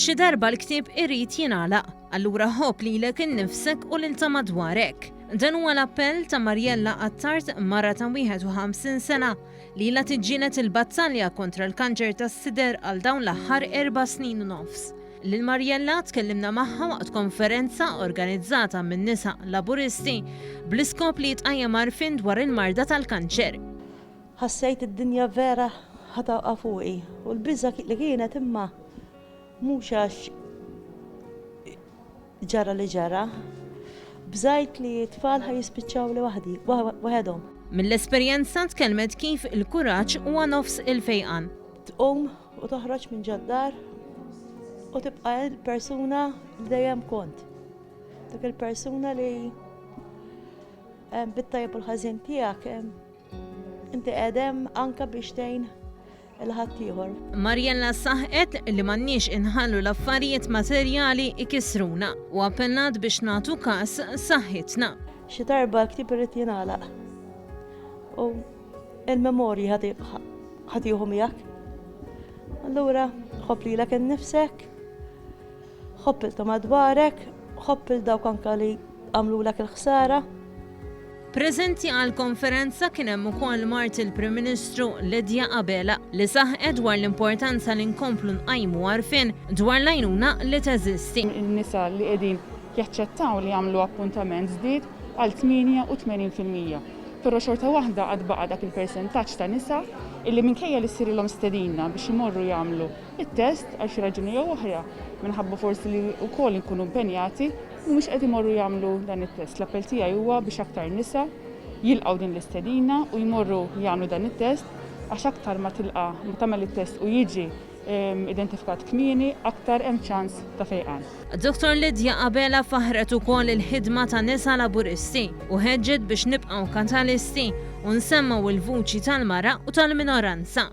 Xi darba l-ktieb irid jingħalaq, allura ħobb lilek innifsek u lil ta' madwarek. Dan huwa l-appell ta' Mariella Attard, mara ta' 51 sena, li ilha tiġġieled il-battalja kontra l-kanċer tas-sider għal dawn l-aħħar erba' snin u nofs. Lil Mariella tkellimna magħha waqt konferenza organizzata minn Nisa Laburisti bl-iskop li jitqajjem għarfien dwar il-marda tal-kanċer. Ħassejt id-dinja vera ħa taqa' fuqi u l-biża' li kienet imma mhux għax ġara li ġara, bżajt li t-tfal ħa jispiċċawli waħdi, waħedhom. Mill-esperjenza tkellmet kif il-kuraġġ huwa nofs il-fejqan. Tqum u toħroġ minn ġod-dar u tibqa' il-persuna li dejjem kont. Dik il-persuna li bit-tajjeb u l-ħażin tiegħek Inti qegħed hemm anke biex tgħin 'il ħaddieħor. Mariella saħqet li m'għandniex inħallu l-affarijiet materjali jkissruna u appellat biex nagħtu kas saħħitna. Xi darba l-ktieb irid jingħalaq u l-memorji ħa tieħu miegħek. Allura ħobb lilek innifsek, ħobb 'il ta' madwarek, ħobb 'il dawk anke li għamlulek il-ħsara. Preżenti għall-konferenza kien hemm ukoll mart il-Prim Ministru Lydia Abela li saħqet dwar l-importanza li nkomplu nqajmu għarfien dwar l-għajnuna li teżisti. In-nisa li qegħdin jaċċettaw li jagħmlu appuntament żdied għal 88%. Però xorta waħda għad baqa' dak il-persentaġġ ta' nisa illi minkejja li ssirilhom stedina biex imorru jagħmlu t-test għal xi raġuni jew oħra, minħabba forsi li wkoll inkunu impenjati, mhumiex qed imorru jagħmlu dan it-test. L-appell tiegħi huwa biex aktar nisa jilqgħu din l-istedina u jmorru jagħmlu dan it-test għax aktar ma tilqa' ma tagħmel it-test u jiġi identifikat kmieni aktar hemm ċans ta' fejqan. Dottor Lydia Abela faħħret ukoll il-ħidma ta' Nisa Laburisti u ħeġġet biex nibqgħu katalisti u nsemmgħu l-vuċi tal-mara u tal-minoranza.